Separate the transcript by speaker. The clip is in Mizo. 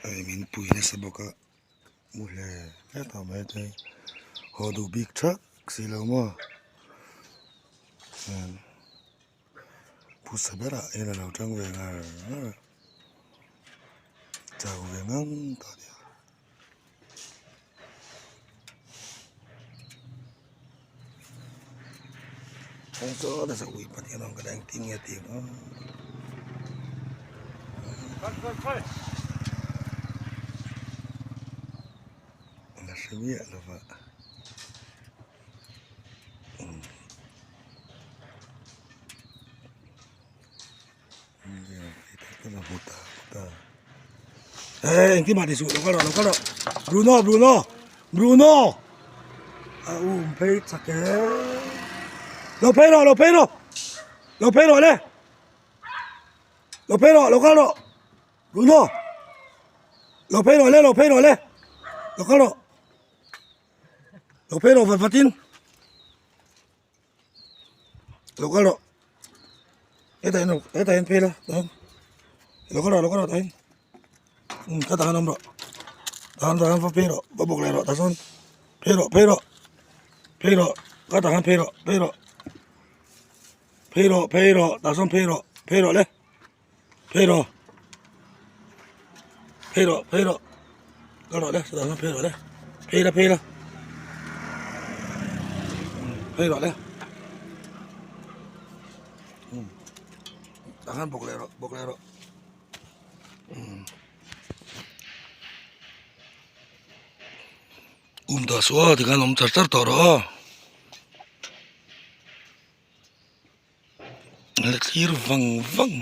Speaker 1: Hei min pui nasa bawk a mu hle hle tawh mai te haw duh bik thak si lo maw phusa berah hian a lo tang ve ngar ngar a chau ve ngang tawh a nia. La hre miah lo va Ê engtin mah ti suh lo kal rawh lo kal rawh Bruno Bruno Bruno a um phei chak e lo phei rawh lo phei rawh lo phei rawh le lo phei rawh lo kal rawh Bruno lo phei rawh le lo phei rawh le lo kal rawh lo phei rawh vat vatin. Lo kal rawh hetah hian hetah hian phei la tah hian lo kal rawh lo kal rawh tah hian umm ka tah hian awm rawh tah hian tah hian va phei rawh va bawk leh rawh tah chuan phei rawh phei rawh phei rawh ka tah hian phei rawh phei rawh phei rawh phei rawh tah chuan phei rawh phei rawh le phei rawh phei rawh phei rawh kal rawh le chutah chuan phei rawh le phei la phei la phei rawh le tah khan bawk leh rawh bawk leh rawh um dah suah tikhan awm char char tawh rawh aw. La thlir vang vang.